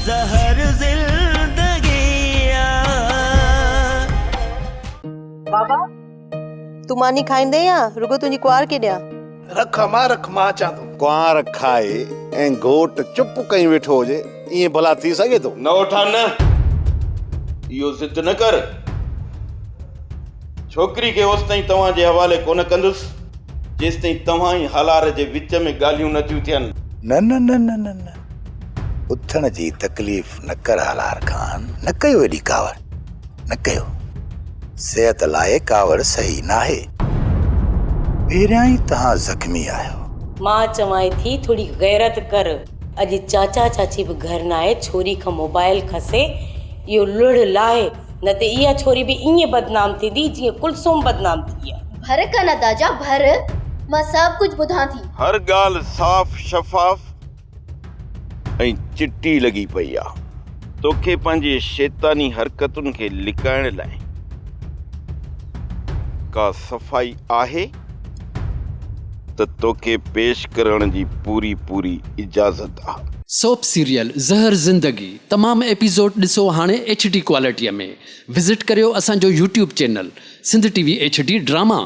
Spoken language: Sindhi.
زهر زندگي آ. بابا، تون ماني کائيندين يا رڳو تنهنجي ڪنوار کي ڏيان؟ رک امان رک مان اچان ٿو. ڪنوار کائي ۽ گهوٽ چپ ڪيون ويٺو هجي، ائين ڀلا ٿي سگهي ٿو؟ نه اوٺا نه، اهو ضد نه ڪر. ڇوڪري کي اوستائين توهان جي حوالي ڪونه ڪندس، جيستائين توهان ۽ هالار جي وچ ۾ ڳالهيون نه ٿيون ٿين. نه نه نه نه نه نه اٿڻ جي تڪليف نه ڪر هالار خان، نه ڪيو ايڏي ڪاوڙ، نه ڪيو. صحت لاء ڪاوڙ صحيح ناهي. پهريان ئي توهان زخمي آهيو. مان چوانء ٿي ٿوري غيرت ڪر. اڄ چاچا چاچي به گهر ناهي، ڇوري کان موبائل کسي اهو لڙ لاهه، نه ته اها ڇوري به ائين بدنام ٿيندي جيئن ڪلثوم بدنام ٿي آهي. ڀر ڪن ادا جا ڀر، مان سڀ ڪجهه ٻڌان ٿي. هر ڳالهه صاف شفاف ۽ چٽي لڳي پئي آ. توکي پنهنجي شيطاني حرڪتن کي لڪائڻ لاء ڪا صفائي آهي ته توکي پيش ڪرڻ جي پوري پوري اجازت آ. سوپ سيريل زهر زندگي تمام ايپيسوڊ ڏسو هاڻي ايڇ ڊي ڪوالٽي ۾ وزٽ ڪريو اسان جو YouTube channel Sindh T V H D drama.